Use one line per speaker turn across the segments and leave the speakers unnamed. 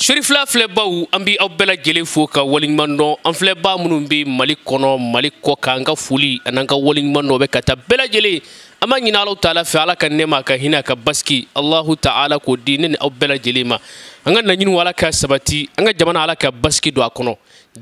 Sherifila filɛbaw an bɛ aw bɛɛ lajɛlen fo ka waleɲuman dɔn. An filɛbaa minnu bɛ Mali kɔnɔ, Mali kɔ kan, an ka foli an'an ka waleɲuman dɔn bɛ ka taa bɛɛ lajɛlen. An b'a ɲini Alahu taala fɛ, Ala ka nɛɛma, ka hinɛ, ka basigi, Alahu taala k'o di ne ni aw bɛɛ lajɛlen ma. An ka laɲiniw Ala ka sabati, an ka jamana Ala ka basigi don a kɔnɔ,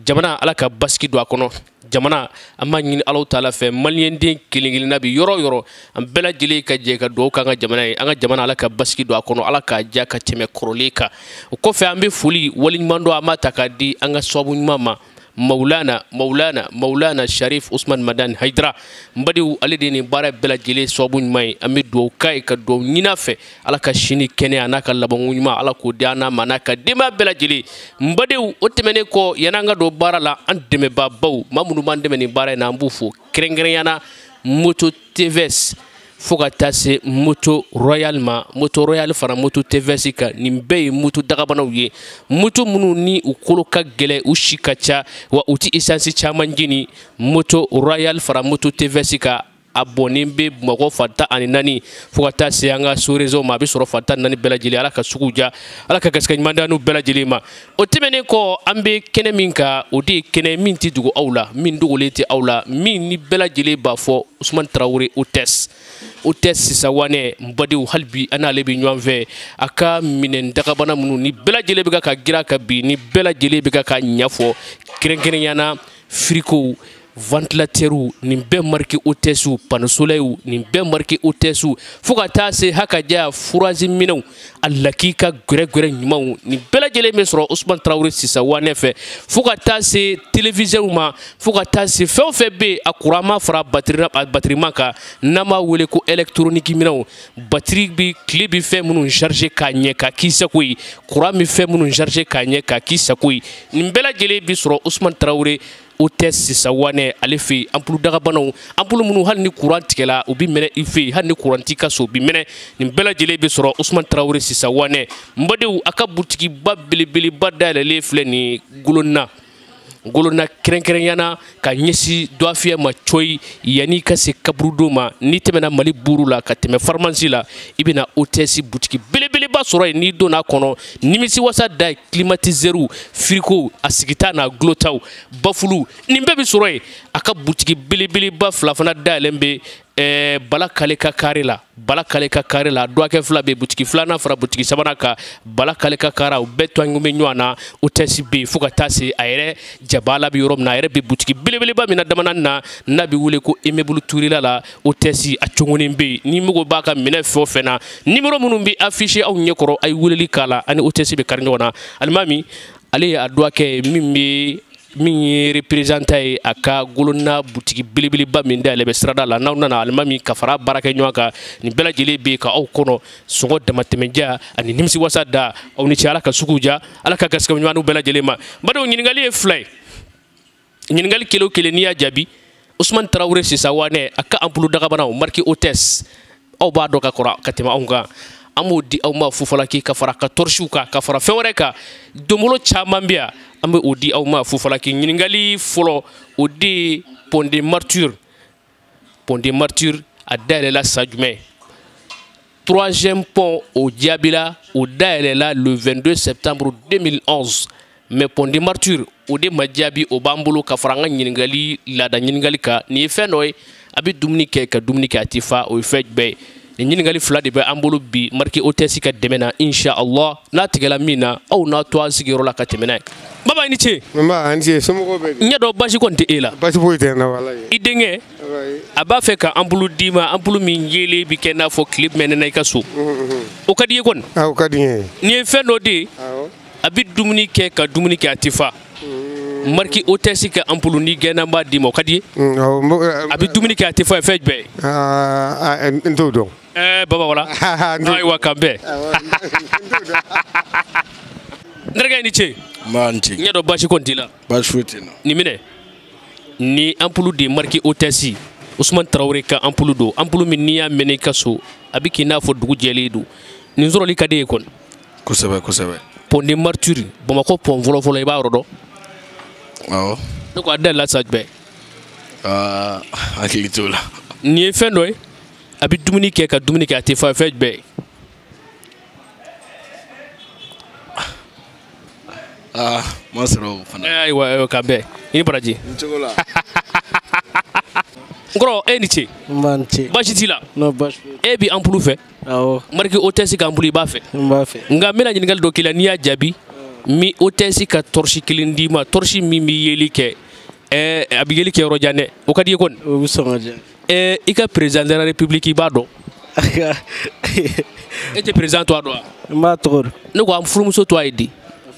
jamana Ala ka basigi don a kɔnɔ, jamana an b'a ɲini Alahu taala fɛ, maliyɛnden kelen kelenna bi yɔrɔ o yɔrɔ, an bɛɛ lajɛlen ka jɛ ka dugawu k'an ka jamana ye, an ka jamana Ala ka basigi don a kɔnɔ, Ala k'a diya ka tɛmɛ kɔrɔlen kan. O kɔfɛ an bɛ foli waleɲuman dɔn an b'a ta k'a di an ka sababu ɲuman ma, Maulana Maulana Maulana Sharif Usman Madani Haidara. N badenw, ale de ye nin baara bɛɛ lajɛlen sababu ɲuman ye. An bɛ dugawu k'a ye ka dugawu ɲini a fɛ, Ala ka sini kɛnɛya n'a ka labanko ɲuman Ala k'o di an n'a ma n'a ka denbaya bɛɛ lajɛlen. N badenw, o tɛmɛnen kɔ, yan'an ka don baara la, an dɛmɛbaabaw, maa minnu b'an dɛmɛ nin baara in na, an b'u fo kɛrɛnkɛrɛnya na, Moto TVS fo ka taa se Moto Royal ma. Moto Royal fara Moto TVS kan, nin bɛɛ ye moto dagabanaw ye, moto minnu ni u kolo ka gɛlɛn, u si ka ca, wa u ti essence caman jeni. Moto Royal fara Moto TVS kan, a bɔnnen bɛ Bamakɔ fan 14 fo ka taa se an ka so réseau ma, a bɛ sɔrɔ fan 14 bɛɛ lajɛlen. Ala ka sugu diya, Ala ka garisɛgɛ ɲuman d'an n'u bɛɛ lajɛlen ma. O tɛmɛnen kɔ, an bɛ kɛnɛ min kan, o de ye kɛnɛ min tɛ dogo aw la, min dogolen tɛ aw la, min ni bɛɛ lajɛlen b'a fɔ Usman Tarawele Hôtesse. Hôtesse sisan wanɛ, n badenw, hali bi an n'ale bɛ ɲɔgɔn fɛ. A ka minɛn dagabana minnu ni bɛɛ lajɛlen bɛ ka girin a kan bi, ni bɛɛ lajɛlen bɛ ka ɲɛfɔ, kɛrɛnkɛrɛnnenya la frigo, ventilateur, nin bɛɛ marque Hôtesse, panneau solaire, nin bɛɛ marque Hôtesse, fo ka taa se hakaja furazi minɛnw, a lakika gɛrɛgɛrɛ ɲumanw, nin bɛɛ lajɛlen bɛ sɔrɔ Usman Tarawele sisan wanɛ fɛ, fo ka taa se téléviseur ma, fo ka taa se fɛn o fɛn bɛ yen, a courant ma fara batterie kan, n'an b'a wele ko électronique minɛnw, batterie bi tile bi fɛn minnu charger k'a ɲɛ k'a k'i sago ye, courant bi fɛn minnu charger k'a ɲɛ k'a k'i sago ye, nin bɛɛ lajɛlen bi sɔrɔ Usman Tarawele Hôtesse sisan wanɛ ale fɛ yen. Ampoule dagabanaw, ampoule minnu hali ni courant tigɛla u bɛ mɛnɛ i fɛ yen, hali ni courant t'i ka so u bɛ mɛnɛ, nin bɛɛ lajɛlen bɛ sɔrɔ Usman Tarawele sisan wanɛ. N badenw, a ka butigiba belebeleba dayɛlɛlen filɛ nin ye Golona, Golona kɛrɛnkɛrɛnya na ka ɲɛsin Dɔfiyɛ ma cɔyi, yanni ka se kaburudo ma. N'i tɛmɛna Mali buuru la ka tɛmɛ pharmacie la, i bɛna Hôtesse butigi belebeleba sɔrɔ yen. N'i donna a kɔnɔ, nimisiwasa da ye, climatiseur, frigo, a sigita n'a gulotaw, bafulu, nin bɛɛ bɛ sɔrɔ yen. A ka butigi belebeleba fila fana dayɛlɛn bɛ Bala Kale ka kare la, Bala Kale ka kare la, dɔgɔkɛ fila bɛ butigi filanan fara butigi sabanan kan, Bala Kale ka kara, u bɛɛ tɔn bɛ ɲɔgɔn na. Hôtesse bɛ yen fo ka taa se a yɛrɛ jabala bɛ yɔrɔ min na, a yɛrɛ bɛ butigi belebeleba min na damana na, n'a bɛ wele ko immeuble Turila la, Hôtesse a cogonin bɛ yen. Ni mago b'a ka minɛ fɛn o fɛn na, numéro minnu bɛ affiché aw ɲɛkɔrɔ, a ye weleli k'a la, ani Hôtesse bɛ kari ɲɔgɔn na. Alimami, ale ye a dɔgɔkɛ min bɛ min ye représentant ye a ka Golona butigi belebeleba min dayɛlɛ bɛ sirada la. N'aw nana alimami ka fara baarakɛ ɲɔgɔn kan, nin bɛɛ lajɛlen bɛ yen ka aw kɔnɔ sɔngɔ damatɛmɛja ani nimisiwasa da. Aw ni ce, Ala ka sugu diya, Ala ka garisɛgɛ ɲuman bɛɛ lajɛlen ma. Badenw, ɲininkali ye fila ye, ɲininkali kelen o kelen n'i y'a jaabi, Usman Tarawele sisan wanɛ a ka ampoule dagabanaw marque Hôtesse, aw b'a dɔn ka kɔrɔ ka tɛmɛ anw kan, an b'o di aw ma fufalaki ka fara ka torsiw kan, ka fara fɛn wɛrɛ kan, donbolo caman bɛ yan, an bɛ o di aw ma fufalaki. Ɲininkali fɔlɔ, o de ye Pont des Martyrs. Pont des Martyrs a dayɛlɛla san jumɛn? Troisième pont o jaabila, o dayɛlɛla le 22 septembre 2011. Mais Pont des Martyrs o de ma jaabi, o b'an bolo ka fara an ka ɲininkali laada ɲininkali kan. Nin ye fɛn dɔ ye, a bɛ dumuni kɛ ka dumuni kɛ a tɛ fa, o ye fɛn jumɛn ye? Nin ɲininkali fila de bɛ an bolo bi marque Hôtesse ka dɛmɛ na, insha Allah. N'a tigɛla min na, aw n'a to an sigiyɔrɔ la ka tɛmɛ n'a ye. Baba, i ni ce.
Nba, an ce, somɔgɔw bɛ di?
N ɲɛ dɔn basi kɔni tɛ e la.
Basi foyi tɛ n na walayi.
I denkɛ a b'a fɛ ka ampoule d'i ma, ampoule min yeelen bɛ kɛ n'a fɔ tile mɛnna i ka so. O ka di i ye kɔni?
O ka di n ye.
Nin ye fɛn dɔ de ye, a bɛ dumuni kɛ ka dumuni kɛ a tɛ fa. Marque Hôtesse ka ampoule ni gɛnna b'a d'i ma, o ka di i ye? A bɛ dumuni kɛ a tɛ fa, ye fɛn jumɛn
ye? N t'o dɔn.
Baba wala. Ayiwa, k'an bɛn. N terikɛ, i ni ce.
Nba, n ce.
N ɲɛ dɔn basi kɔni t'i la.
Basi foyi tɛ n na.
Nin minɛ, ni ampoule de marque Hôtesse, Usman Tarawele ka ampoule don, ampoule min n'i y'a mɛnɛ i ka so, a bɛ k'i n'a fɔ dugu jɛlen don. Nin sɔrɔli ka di e ye kɔni?
Kosɛbɛ, kosɛbɛ.
Pont des Martyrs, Bamakɔ pont fɔlɔ-fɔlɔ, i b'a yɔrɔ dɔn?
Awɔ.
Ne ko a dayɛlɛla san jumɛn?
Hakili t'o la.
Nin ye fɛn dɔ ye, a bɛ dumuni kɛ ka dumuni kɛ a tɛ fa, fɛn jumɛn ye?
Aa, ma sɔrɔ o fana.
Ayiwa, k'an bɛn. I ni baraji.
N cogo la.
N kɔrɔ, e ni ce.
N b'a ni ce.
Baasi t'i la?
Non, baasi foyi.
E bi ampoule fɛ?
Awɔ.
Marque hôtesse ka ampoule i b'a fɛ?
N b'a fɛ.
Nka n bɛna ɲininkali dɔ k'i la, n'i y'a jaabi, n bɛ hôtesse ka torche kelen d'i ma, torche min bɛ yeli kɛ, a bɛ yeli kɛ yɔrɔ jan dɛ. O ka di i ye kɔni?
O bɛ sɔn ka diya.
I ka président de la république i b'a dɔn? E tɛ président tɔgɔ dɔn wa?
N b'a tɔgɔ dɔn.
Ne ko a furumuso tɔgɔ ye di?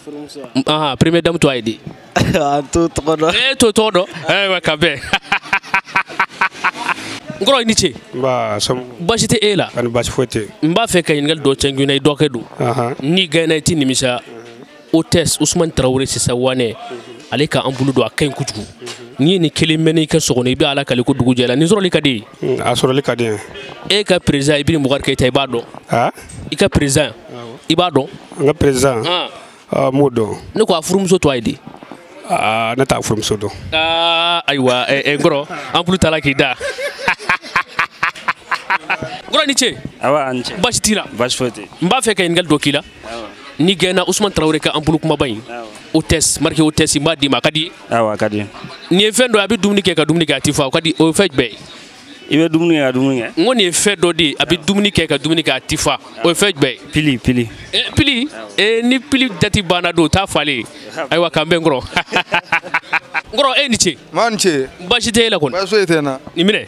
Furumuso.
Ahan, première dame tɔgɔ ye di?
A t'o tɔgɔ dɔn.
E t'o tɔgɔ dɔn? Ayiwa, ka bɛn. N kɔrɔ, i ni ce.
Nba, somɔgɔw?
Baasi tɛ e la?
Ani baasi foyi tɛ.
N b'a fɛ ka ɲininkali dɔ cɛnku i dɔgɔkɛ don. N'i gagné i tɛ nimisa. Hôtesse Ousmane Traoré Sisa Wane, ale ka ampoule don, a ka ɲi kojugu. N'i ye nin kelen mɛn i ka so kɔnɔ, i bɛ Ala kale ko dugu jɛra. Nin sɔrɔli ka di ye?
A sɔrɔli ka di n ye.
E ka président Ibrahim Boubacar Keïta, i b'a dɔn? I ka président, i b'a dɔn?
N ka président? N m'o dɔn.
Ne ko a furumuso tɔgɔ ye di?
Aa, ne t'a furumuso dɔn.
Aa, ayiwa, n kɔrɔ, ampoule taara k'i da. N kɔrɔ, i ni ce.
Awa, a ni ce.
Baasi t'i la?
Baasi foyi tɛ.
N b'a fɛ ka ɲininkali dɔ k'i la. N'i gagné Ousmane Traoré ka ampoule kumaba in, hôtesse, marque hôtesse, n b'a d'i ma, a ka di i ye?
Awɔ, a ka di.
Nin ye fɛn dɔ ye, a bɛ dumuni kɛ ka dumuni kɛ, a tɛ fa, o ka di, o ye fɛn jumɛn ye?
I bɛ dumuni kɛ ka dumuni kɛ.
N ko nin ye fɛn dɔ de ye, a bɛ dumuni kɛ ka dumuni kɛ, a tɛ fa, o ye fɛn jumɛn ye?
Pili, pili.
Pili? Ni pili dati banna don, o t'a falen ye. Ayiwa, k'an bɛn n kɔrɔ. N kɔrɔ, e ni ce.
Maa ni ce.
Baasi tɛ e la kɔni?
Baasi foyi tɛ n na.
Nin minɛ.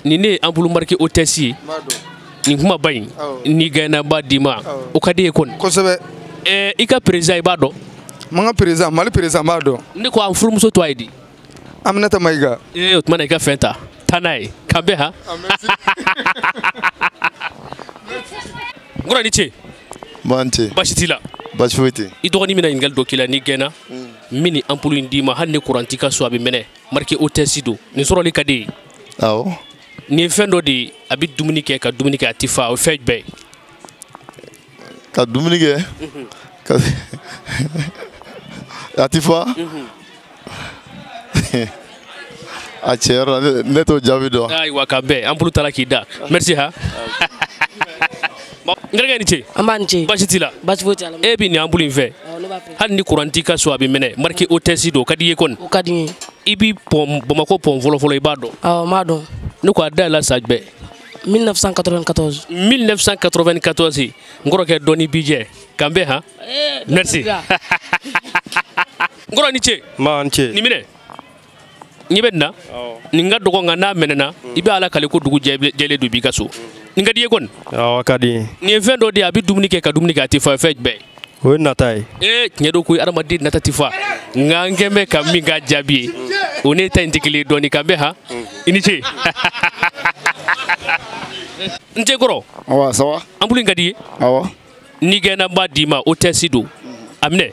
Nin ne ye ampoule marque hôtesse ye.
N b'a dɔn.
Nin kumaba in, n'i gagné n b'a d'i ma, o ka di e ye kɔni?
Kosɛbɛ.
I ka président, i b'a dɔn?
N ka président, Mali président, n b'a dɔn.
Ne ko a furumuso tɔgɔ ye di?
Aminata Mayiga.
O tuma na i ka fɛn ta, taa n'a ye, k'an bɛn han. N kɔrɔ, i ni ce.
N b'a ni ce.
Baasi t'i la?
Baasi foyi tɛ.
I dɔgɔnin bɛna ɲininkali dɔ k'i la, n'i gagné, n bɛ nin ampoule in d'i ma, hali ni courant t'i ka so, a bɛ mɛnɛ. Marque hôtesse don, nin sɔrɔli ka di e ye?
Awɔ.
Nin ye fɛn dɔ de ye, a bɛ dumuni kɛ ka dumuni kɛ, a tɛ fa, o ye fɛn jumɛn ye?
Ka dumuni kɛ? Ka a tɛ fa? A tiɲɛ yɛrɛ la, ne t'o jaabi dɔn.
Ayiwa, k'an bɛn, ampoule taara k'i da. Merci ha. N terikɛ, i ni ce.
An b'a ni ce.
Baasi t'i la?
Baasi foyi t'a la.
E bɛ nin ampoule in fɛ?
Awɔ, ne b'a fɛ.
Hali ni courant t'i ka so, a bɛ mɛnɛ. Marque hôtesse don, o ka di i ye kɔni?
O ka di n ye.
I b'i pɔn, Bamakɔ pɔn fɔlɔ-fɔlɔ, i b'a dɔn?
Awɔ, n b'a dɔn.
Ne ko a dayɛlɛ san jumɛn?
1994.
1994, n kɔrɔkɛ, dɔɔni b'i jɛ. K'an bɛn han. Merci. N kɔrɔ, i ni ce.
N b'a ni ce.
Nin minɛ. Ɲɛ bɛ nin na? Nin ka dɔgɔ, nka n'a mɛnɛna, i bɛ Ala kale ko dugu jɛlen don i b'i ka so. Nin ka di i ye kɔni?
Awɔ, a ka di n ye.
Nin ye fɛn dɔ de ye, a bɛ dumuni kɛ ka dumuni kɛ, a tɛ fa, fɛn jumɛn ye?
O ye nata ye.
Tiɲɛ don koyi, adamaden nata tɛ fa. Nka n kɛn bɛ ka min k'a jaabi ye, o ne ta in tɛ kelen ye dɔɔni, k'an bɛn han. I ni ce. N cɛ kɔrɔ.
Awa, ça va?
Ampoule in ka di i ye?
Awɔ.
N'i gagné n b'a d'i ma, hôtesse don. A minɛ.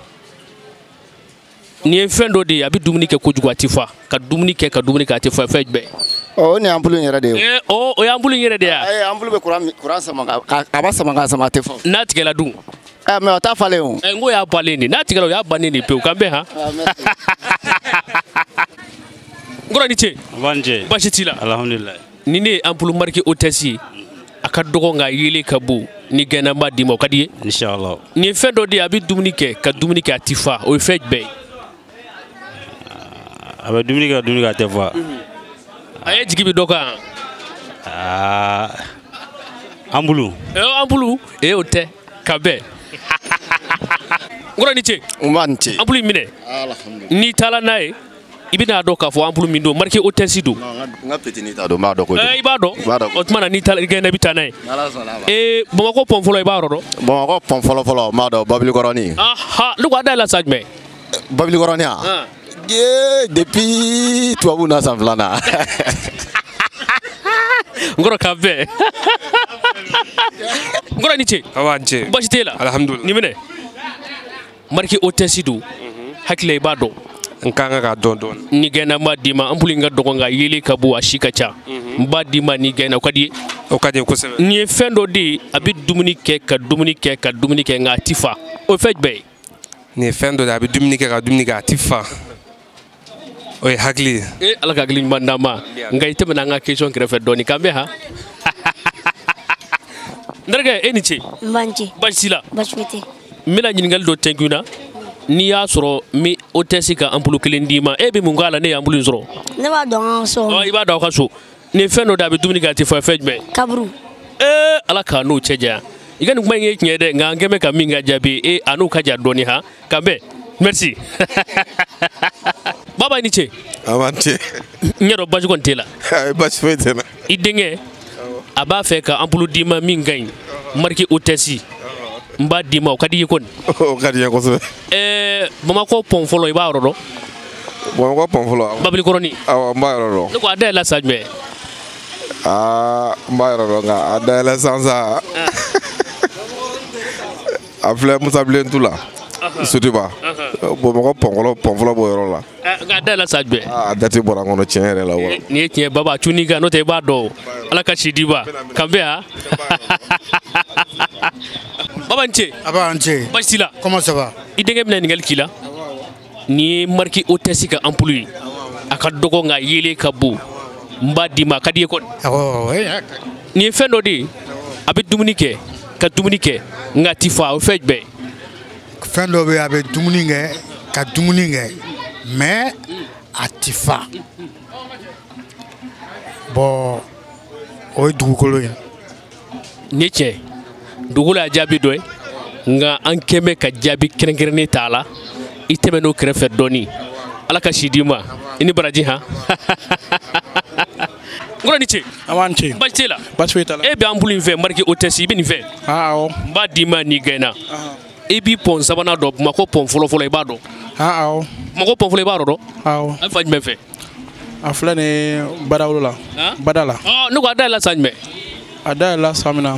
Nin ye fɛn dɔ de ye, a bɛ dumuni kɛ kojugu, a tɛ fa. Ka dumuni kɛ ka dumuni kɛ, a tɛ fa, fɛn jumɛn ye?
Ɔ, o nin ye ampoule in yɛrɛ de ye.
Ɔ, o ye ampoule in yɛrɛ de ye wa?
Ampoule bɛ courant sama ka, a b'a sama k'a sama, a tɛ fa.
N'a tigɛla dun?
Mais o t'a falen o.
N ko y'a balen de, n'a tigɛla o y'a bannen de pewu, k'an bɛn han. N kɔrɔ, i ni ce.
N b'a ni ce.
Baasi t'i la?
Alhamdulilayi.
Ni ne ye ampoule marque hôtesse ye, a ka dɔgɔ nka yelen ka bon, ni gagné n b'a d'i ma, o ka di i ye?
Inshallah.
Nin ye fɛn dɔ de ye, a bɛ dumuni kɛ ka dumuni kɛ, a tɛ fa, o ye fɛn jumɛn ye?
A bɛ dumuni kɛ ka dumuni kɛ, a tɛ fa.
A ye jigi bɛ dɔ kan.
Aa, ampoule.
Ampoule, o tɛ, ka bɛn. N kɔrɔ, i ni ce.
N b'a ni ce.
Ampoule in minɛ.
Alhamdulilayi.
N'i taara n'a ye, i bɛna dɔn k'a fɔ ampoule min don, marque hôtesse don.
N ka petit t'a dɔn, n b'a dɔn kojugu.
I b'a dɔn?
N b'a dɔn.
O tuma na n'i taara, i gagné, i bɛ taa n'a ye.
N'Ala sɔnna a ma.
Bamakɔ pɔn fɔlɔ, i b'a yɔrɔ dɔn?
Bamakɔ pɔn fɔlɔ fɔlɔ, n b'a dɔn, Babilikɔrɔnin.
Aha, ne ko a dayɛlɛ san jumɛn?
Babilikɔrɔnin yan? Depuis tubabuw na san filanan.
N kɔrɔ, k'an bɛn. N kɔrɔ, i ni ce.
Awa, ni ce.
Baasi t'e la?
Alhamdulilayi.
Nin minɛ. Marque hôtesse don. Hakili la, i b'a dɔn.
N kan ka dɔn dɔɔni.
Ni gagné n b'a d'i ma, ampoule in ka dɔgɔ nka yelen ka bon, a si ka ca. N b'a d'i ma, ni gagné, o ka di i ye?
O ka di n ye kosɛbɛ.
Nin ye fɛn dɔ de ye, a bɛ dumuni kɛ ka dumuni kɛ ka dumuni kɛ, nka a tɛ fa, o ye fɛn jumɛn ye?
Nin ye fɛn dɔ de ye, a bɛ dumuni kɛ ka dumuni kɛ, a tɛ fa. O ye hakili ye.
Ala ka hakili ɲuman d'an ma. Nka i tɛmɛna an ka question kɛrɛfɛ dɔɔni, k'an bɛn han. N terikɛ, e ni ce.
N b'a ni ce.
Baasi t'i la?
Baasi foyi tɛ.
N bɛna ɲininkali dɔ tɛnku i na. N'i y'a sɔrɔ mi hôtesse ka ampoule kelen d'i ma, e bɛ mun k'a la ne ye ampoule in sɔrɔ?
Ne b'a dɔn an ka so.
I b'a dɔn aw ka so. Nin fɛn dɔ de a bɛ dumuni kɛ a tɛ fa, fɛn jumɛn?
Kaburu.
Ee Ala k'a n'o cɛ janya. I ka nin kuma in ye tiɲɛ ye dɛ, nka an kɛn bɛ ka min ka jaabi e a n'o ka jan dɔɔni han. K'an bɛn. Merci. Baba i ni ce.
A b'an ce.
N y'a dɔn basi kɔni t'e la.
Ayi basi foyi tɛ n na.
I denkɛ a b'a fɛ ka ampoule d'i ma min ka ɲi marque hôtesse. N b'a d'i ma, o ka di i ye kɔni?
O ka di n ye kosɛbɛ.
Ɛɛ Bamakɔ pɔn fɔlɔ i b'a yɔrɔ dɔn?
Bamakɔ pɔn fɔlɔ.
Babilikɔrɔni.
Awɔ n b'a yɔrɔ dɔn.
Ne ko a dayɛlɛla san jumɛn?
Aa n b'a yɔrɔ dɔn nka a dayɛlɛ san sa. A filɛ Musabilentu la. Sotiba. Bamakɔ pɔn fɔlɔ b'o yɔrɔ la.
Nka a dayɛlɛla san jumɛn?
A date bɔra n kɔnɔ tiɲɛ yɛrɛ la wa.
Nin ye tiɲɛ baba cunni kan n'o tɛ i b'a dɔn o. Ala ka si d'i ma. K'an bɛn han. Baba n ce.
Aba n ce.
Baasi t'i la.
Comment ça va?
I denkɛ bɛna ɲininkali k'i la. Nin ye marque hôtesse ka ampoule ye. A ka dɔgɔ nka yeelen ka bon. N b'a d'i ma, a ka di i ye kɔni?
Awɔ.
Nin ye fɛn dɔ de ye. A bɛ dumuni kɛ ka dumuni kɛ nka a ti fa, o ye fɛn jumɛn ye?
Fɛn dɔ bɛ yen a bɛ dumuni kɛ ka dumuni kɛ mais a ti fa. Bon o ye dugukolo ye.
Nin ye tiɲɛ ye. Dugukolo y'a jaabi dɔ ye nka an kɛn bɛ ka jaabi kɛrɛnkɛrɛnnen t'a la. I tɛmɛn'o kɛrɛfɛ dɔɔni. Ala ka si d'i ma. I ni baraji han. N kɔrɔ ni ce.
A b'an ce.
Baasi t'e la.
Baasi foyi t'a la.
E bɛ ampoule in fɛ marque hôtesse i bɛ nin fɛ.
Awɔ.
N b'a d'i ma n'i gɛnna. I b'i pɔn sabanan dɔn, Bamakɔ pɔn fɔlɔ-fɔlɔ i b'a dɔn.
Awɔ.
Bamakɔ pɔn fɔlɔ i b'a dɔn?
Awɔ.
A bɛ fan jumɛn fɛ?
A filɛ nin ye Badawolo la. Bada la.
Ne ko a dayɛlɛla san jumɛn?
A dayɛlɛla san min na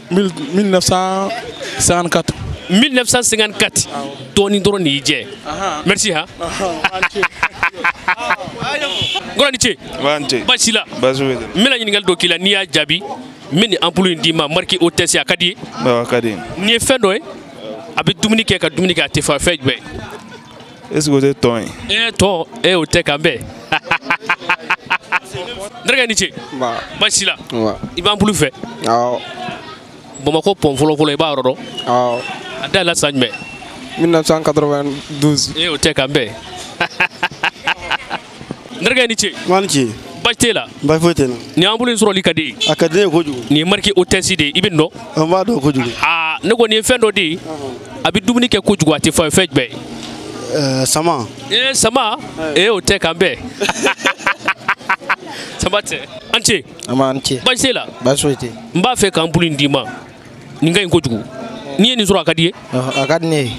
1954.
1954. Dɔɔni dɔrɔn de y'i jɛ. Merci han. N kɔrɔ ni ce.
N ce.
Baasi t'i la.
Baasi foyi tɛ.
N bɛna ɲininkali dɔ k'i la n'i y'a jaabi n bɛ nin ampoule in d'i ma marque hôtesse a ka di i ye?
Awɔ a ka di n ye.
Nin ye fɛn dɔ ye a bɛ dumuni kɛ ka dumuni kɛ a tɛ fa, fɛn jumɛn?
Est ce que o tɛ tɔn ye?
Ee tɔn ee o tɛ k'an bɛn. N terikɛ ni ce. Baasi t'i la. I b'an bolo fɛ.
Awɔ.
Bamakɔ pɔn fɔlɔ-fɔlɔ i b'a yɔrɔ dɔn?
Awɔ.
A dayɛlɛla san jumɛn?
1992.
Ee o tɛ k'an bɛn. N terikɛ ni ce.
N ni ce.
Baasi t'e la?
Baasi foyi tɛ n na.
Nin ampoule in sɔrɔli ka di ye?
A ka di ne ye kojugu.
Nin ye marque hôtesse de ye, i bɛ nin dɔn?
N b'a dɔn kojugu.
Aa ne ko nin ye fɛn dɔ de ye a bɛ dumuni kɛ kojugu a tɛ fa, ye fɛn jumɛn ye?
Sama.
Ee sama? Ee o tɛ k'an bɛn. Sama tɛ. An ce.
An b'an ce.
Baasi t'e la?
Baasi foyi tɛ.
N b'a fɛ ka ampoule in d'i ma. Nin ka ɲi kojugu. N'i ye nin sɔrɔ a ka di i ye?
A ka di ne ye.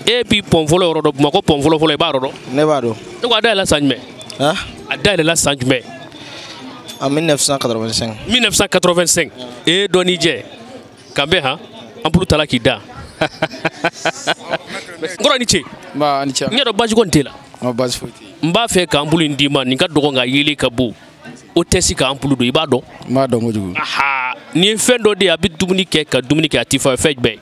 E b'i pɔn fɔlɔ yɔrɔ dɔn, Bamakɔ pɔn fɔlɔ fɔlɔ i b'a yɔrɔ dɔn?
Ne b'a dɔn.
Ne ko a dayɛlɛla san jumɛn? A dayɛlɛla san jumɛn?
En 1985.
1985. E dɔɔni jɛ. K'an bɛn han. Ampoule tala k'i da. N kɔrɔ ni ce.
Nba ni ce.
N y'a dɔn baasi kɔni t'e la.
Non baasi foyi tɛ.
N b'a fɛ ka ampoule in d'i ma, nin ka dɔgɔn nka yeelen ka bon. Hôtesse ka ampoule don, i b'a dɔn?
N b'a dɔn kojugu.
Aha, nin ye fɛn dɔ de ye a bɛ dumuni kɛ ka dumuni kɛ a ti fa, ye fɛn jumɛn ye?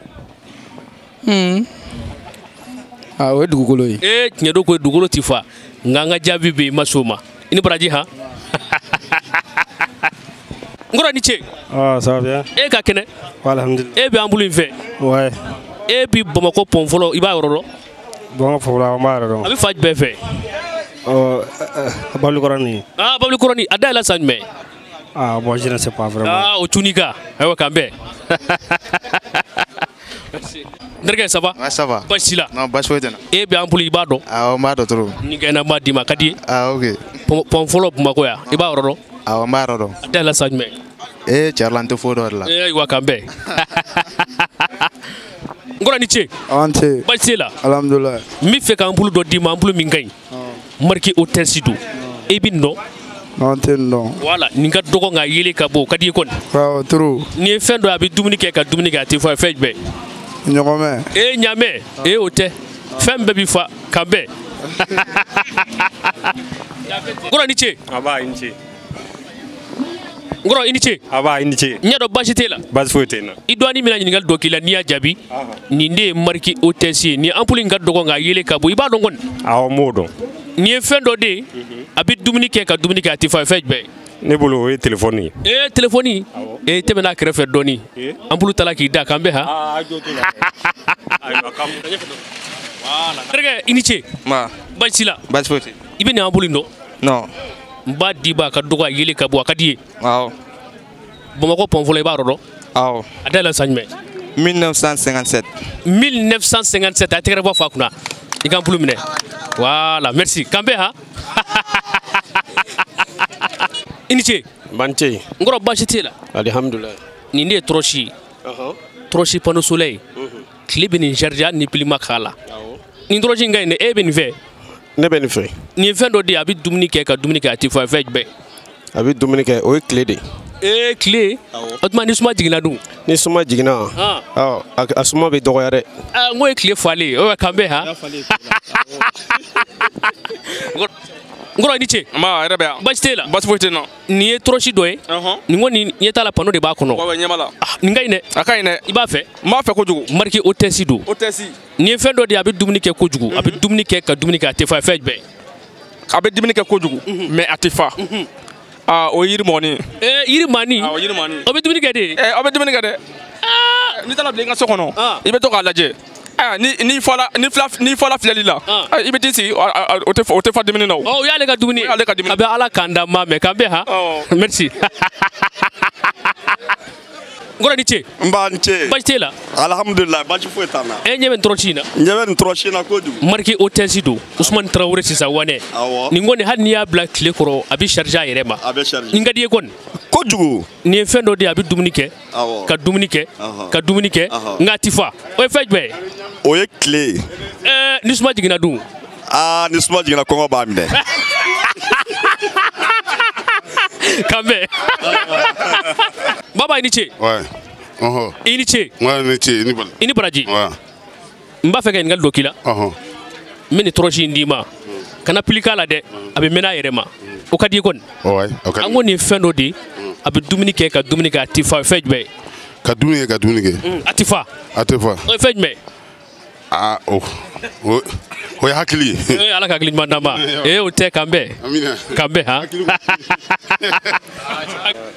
Aa o ye dugukolo ye.
Ee tiɲɛ don ko dugukolo ti fa, nka an ka jaabi bɛ yen i ma s'o ma. I ni baraji han. N kɔrɔ ni ce.
Ah ça va bien.
E ka kɛnɛ?
Alhamdulillah.
E bɛ ampoule in fɛ?
Ouais.
E bi Bamakɔ pɔn fɔlɔ i b'a yɔrɔ dɔn?
Bamakɔ pɔn fɔlɔ n b'a yɔrɔ dɔn.
A bɛ fan jumɛn fɛ?
Babilikɔrɔni.
Ah Babilikɔrɔni, a dayɛlɛla san jumɛn?
Ah bon je ne sais pas vraiment.
Ah o cunni kan, ayiwa k'an bɛn. N terikɛ ça va?
Ouais, ça va.
Baasi t'i la?
Non baasi foyi tɛ n na.
E bɛ ampoule i b'a dɔn?
Awɔ n b'a dɔn trop.
Ni gɛnna n b'a d'i ma, a ka di i ye?
Ah ok.
Pɔn fɔlɔ Bamakɔ yan, i b'a yɔrɔ dɔn?
Awɔ n b'a yɔrɔ dɔn.
A dayɛlɛla san jumɛn?
Ee tiɲɛ yɛrɛ la n tɛ foyi dɔn o de la.
Ee ayiwa k'an bɛn. N kɔrɔ ni ce.
An ce.
Baasi t'e la?
Alhamdulilayi.
N bɛ fɛ ka ampoule dɔ d'i ma, ampoule min ka ɲi. Marque hôtesse don. E bɛ nin dɔn?
Non n tɛ nin dɔn.
Voilà, nin ka dɔgɔ nka yeelen ka bon, o ka di i ye kɔni?
Awɔ trop.
Nin ye fɛn dɔ ye a bɛ dumuni kɛ ka dumuni kɛ a tɛ fa, ye fɛn jumɛn ye?
Ɲɔgɔmɛ.
Ee ɲaamɛ, ee o tɛ. Fɛn bɛɛ b'i fa, k'an bɛn. N kɔrɔ ni ce.
Aba i ni ce.
N kɔrɔ i ni ce.
Aba i ni ce.
N y'a dɔn baasi t'e la.
Baasi foyi tɛ n na.
I dɔɔnin bɛna ɲininkali dɔ k'i la n'i y'a jaabi. Nin de ye marque hôtesse ye. Nin ampoule in ka dɔgɔ nka yeelen ka bon, i b'a dɔn kɔni?
Awɔ n b'o dɔn.
Nin ye fɛn dɔ de ye a bɛ dumuni kɛ ka dumuni kɛ a tɛ fa, ye fɛn jumɛn ye?
Ne bolo o ye téléphone ye.
Ee téléphone. Ee tɛmɛ n'a kɛrɛfɛ dɔɔni. Ampoule tala k'i da k'an bɛ han.
Aa jo t'o la. Ayiwa k'an.
Voilà. Terikɛ i ni ce.
Ma.
Baasi t'i la.
Baasi foyi tɛ.
I bɛ nin ampoule in dɔn?
Non.
N b'a d'i ma a ka dɔgɔ a yelen ka bon a ka di i ye.
Awɔ.
Bamakɔ pɔn fɔlɔ i b'a yɔrɔ dɔn?
Awɔ.
A dayɛlɛ san jumɛn?
1957.
1957 a tɛgɛrɛ bɔ fa kunna. I ka ampoule minɛ. Voilà, merci. K'an bɛn han. I ni ce.
Ban ce.
N kɔrɔ baasi t'e la.
Alihamudulilayi.
Nin de ye tɔrɔsi ye. Tɔrɔsi panneau solaire. Tile bɛ nin charger hali ni pile ma k'a la. Nin tɔrɔsi in ka ɲi dɛ, e bɛ nin fɛ?
Ne bɛ nin fɛ.
Nin ye fɛn dɔ de ye a bɛ dumuni kɛ ka dumuni kɛ a tɛ fa fɛn jumɛn?
A bɛ dumuni kɛ o ye tile de ye.
Ee tile? O tuma ni suma jiginna dun?
Ni suma jiginna. Awɔ a suma bɛ dɔgɔya dɛ.
Aa n ko ye tile falen ye o bɛ k'an bɛn han. N kɔrɔ i ni ce.
Nba a yɛrɛ bɛ yan.
Baasi t'e la.
Baasi foyi tɛ n na.
Nin ye tɔrɔsi dɔ ye. Nin kɔni ɲɛ t'a la panneau de b'a kɔnɔ.
Wa ɲɛ b'a la.
Nin ka ɲi dɛ.
A ka ɲi dɛ.
I b'a fɛ?
N b'a fɛ kojugu.
Marque Otesi don.
Otesi.
Nin ye fɛn dɔ de ye a bɛ dumuni kɛ kojugu. A bɛ dumuni kɛ ka dumuni kɛ a tɛ fa fɛn jumɛn?
A bɛ dumuni kɛ kojugu. Mais a tɛ fa. Aa o ye yirimɔgɔnin ye.
Ee yirimɔgɔnin.
Awɔ yirimɔgɔnin.
O bɛ dumuni kɛ de.
Ɛɛ aw bɛ dumuni kɛ dɛ. N'i taara bila i ka so kɔnɔ. I bɛ to k'a lajɛ. Ni fɔla filɛli la i bɛ t'i sigi o tɛ fa dumuni na o.
O y'ale ka dumuni ye. A bɛ Ala k'an da maa mɛn k'an bɛn han. Merci. N kɔrɔ i ni ce.
N ba n ce.
Baasi t'e la.
Alihamudulilayi baasi foyi t'an na.
E ɲɛ bɛ nin tɔrɔsi in na.
N ɲɛ bɛ nin tɔrɔsi in na kojugu.
Marque Otesi don Usumani Tarawele sisan Wanɛ.
Awɔ.
Nin kɔni hali n'i y'a bila tile kɔrɔ a bɛ charger a yɛrɛ ma.
A bɛ charger.
Nin ka di i ye kɔni.
Kojugu.
Nin ye fɛn dɔ de ye a bɛ dumuni kɛ.
Awɔ.
Ka dumuni kɛ. Ka dumuni kɛ. Nka a ti fa. O ye fɛn jumɛn ye?
O ye tile ye.
Ɛɛ ni suma jiginna dun?
Aa ni suma jiginna kɔngɔ b'a minɛ.
K'an bɛn. Baba i ni ce.
Ouais. Ɔhɔn.
I ni ce.
Ouais, i ni ce, i ni baraji.
I ni baraji.
Ouais.
N b'a fɛ ka ɲininkali dɔ k'i la.
Ɔhɔn.
N bɛ nin tɔrɔsi in d'i ma. Kana pili k'a la dɛ. A bɛ mɛnɛ a yɛrɛ ma. O ka di i ye kɔni?
Ouais, o ka di.
An ko nin ye fɛn dɔ de ye. A bɛ dumuni kɛ ka dumuni kɛ a tɛ fa fɛn jumɛn ye?
Ka dumuni kɛ ka dumuni kɛ.
A tɛ fa.
A tɛ fa.
O ye fɛn jumɛn ye?
Aa o o ye hakili ye.
Ee Ala ka hakili ɲuman d'an ma. Ee o tɛ k'an bɛn.
Amina.
K'an bɛn han.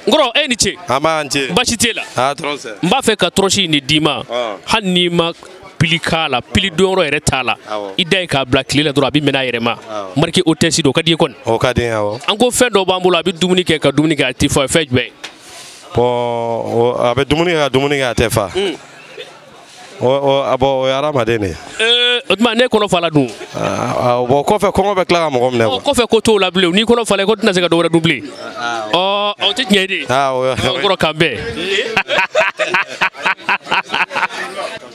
N kɔrɔ e ni ce.
An b'a n ce.
Baasi t'e la.
Aa dɔrɔn sɛ.
N b'a fɛ ka tɔrɔsi in de d'i ma. Hali n'i ma pili k'a la pili donyɔrɔ yɛrɛ t'a la. I da ye k'a bila tile la dɔrɔn a bɛ mɛnɛ a yɛrɛ ma. Marque Otesi don o ka di i ye kɔni?
O ka di n ye awɔ.
An ko fɛn dɔ b'an bolo a bɛ dumuni kɛ ka dumuni kɛ a tɛ fa fɛn jumɛn ye?
Bon a bɛ dumuni kɛ ka dumuni kɛ a tɛ fa. O ye hadamaden de ye.
O tuma ne kɔnɔ fala dun?
Bon kɔfɛ kɔngɔ bɛ tila ka mɔgɔ minɛ quoi.
Kɔfɛ ko t'o la bilen n'i kɔnɔ fala i ko tɛna se ka dɔ wɛrɛ dun bilen. Ɔ o tɛ tiɲɛ ye de. O kɔrɔ k'an bɛn.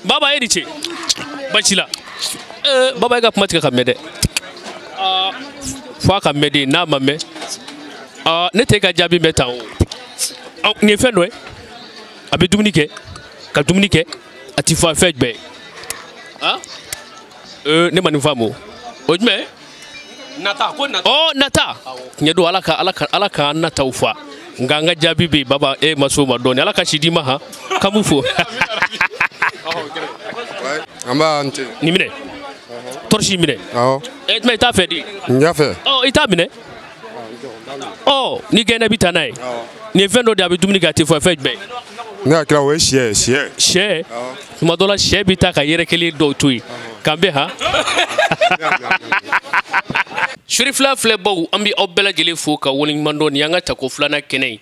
Baba e ni ce. Baasi la. Baba e ka kuma tigɛ ka mɛn dɛ. F'a ka mɛn de n'a ma mɛn. Ne t'e ka jaabi mɛn tan o. Nin ye fɛn dɔ ye. A bɛ dumuni kɛ ka dumuni kɛ. A ti fa fɛn jumɛn ye? Ne ma nin faamu o jumɛn?
Nata ko nata.
Ɔ nata. Tiɲɛ don Ala k'an nataw fa. Nka an ka jaabi bɛ yen baba e ma s'o ma dɔɔni Ala ka si d'i ma han. K'an b'u fo.
An b'a n ce.
Nin minɛ. Tɔrɔsi minɛ.
Awɔ.
E tuma i t'a fɛ di?
N y'a fɛ.
Ɔ i t'a minɛ. Ɔ ni gɛnna i bɛ taa n'a ye. Nin ye fɛn dɔ de ye a bɛ dumuni kɛ a tɛ fa fɛn jumɛn ye?
Ne hakili la o ye sɛ ye sɛ.
Sɛ? Tuma dɔ la sɛ bɛ taa ka yɛrɛkɛlen dɔw to yen. K'an bɛn han. Sirifila filɛbaw an bɛ aw bɛɛ lajɛlen fo ka waleɲuman dɔn nin y'an ka tako filanan kɛnɛ ye.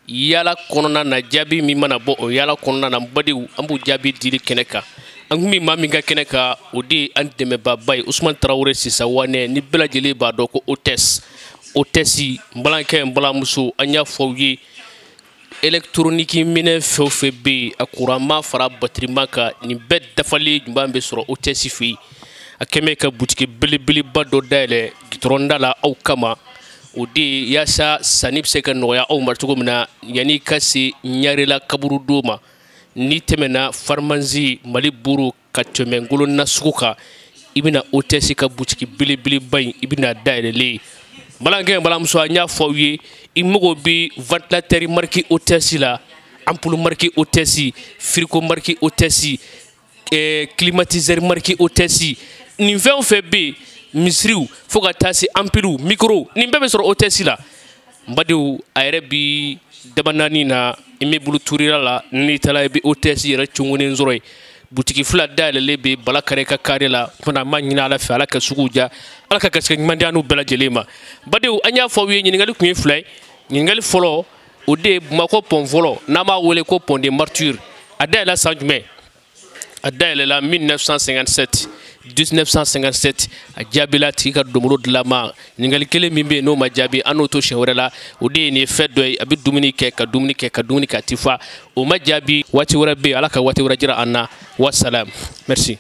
Yala kɔnɔna na jaabi min mana bɔ o yala kɔnɔna na n badenw an b'o jaabi dili kɛnɛ kan. An kun bɛ maa min ka kɛnɛ kan o de ye an dɛmɛbaaba ye Usumani Tarawele Sisan Wanɛ ni bɛɛ lajɛlen b'a dɔn ko Otesi. Otesi n balimakɛ n balimamuso an y'a fɔ aw ye. Électronique minɛn fɛn o fɛn bɛ yen a courant ma fara batterie ma kan nin bɛɛ dafalen ɲuman bɛ sɔrɔ Otesi fɛ yen. A kɛn bɛ ka butigi belebeleba dɔ dayɛlɛ gitɔrɔn da la aw kama o de ye yaasa sanni bɛ se ka nɔgɔya aw ma cogo min na yanni ka se Ɲarela kaburudo ma n'i tɛmɛna pharmacie Mali Buru ka tɛmɛ Ngolona sugu kan i bɛna Otesi ka butigi belebeleba in i bɛna dayɛlɛlen ye. Balimakɛ balimamuso an y'a fɔ aw ye i mago bɛ ventilateur marque Otesi la ampoule marque Otesi frigo marque Otesi climatiseur marque Otesi nin fɛn o fɛn bɛ yen misiriw fo ka taa se ampoule micro nin bɛɛ bɛ sɔrɔ Otesi la. N badenw, a yɛrɛ bi dabanani na immeuble Turira la. N'i taara, i bɛ OTS yɛrɛ cungunnen sɔrɔ yen. Butigi fila dayɛlɛlen bɛ Bala Kare ka kare la fana. An b'a ɲini Ala fɛ, Ala ka sugu diya, Ala ka garisɛgɛ ɲuman di an n'u bɛɛ lajɛlen ma. Badenw, an y'a fɔ aw ye, ɲininkali kun ye fila ye. Ɲininkali fɔlɔ, o de ye Bamakɔ pont fɔlɔ, n'an b'a wele ko pont des Martyrs, a dayɛlɛla san jumɛn? A dayɛlɛla 1957, 1957. A jaabila, tigi ka donbolo dilan ma. Ɲininkali kelen min bɛ yen n'o ma jaabi, an n'o to siɲɛ wɛrɛ la. O de ye nin ye fɛn dɔ ye, a bɛ dumuni kɛ, ka dumuni kɛ, ka dumuni kɛ, a ti fa. O ma jaabi. Waati wɛrɛ bɛ yen, Ala ka waati wɛrɛ jira an na. Wasalam, merci.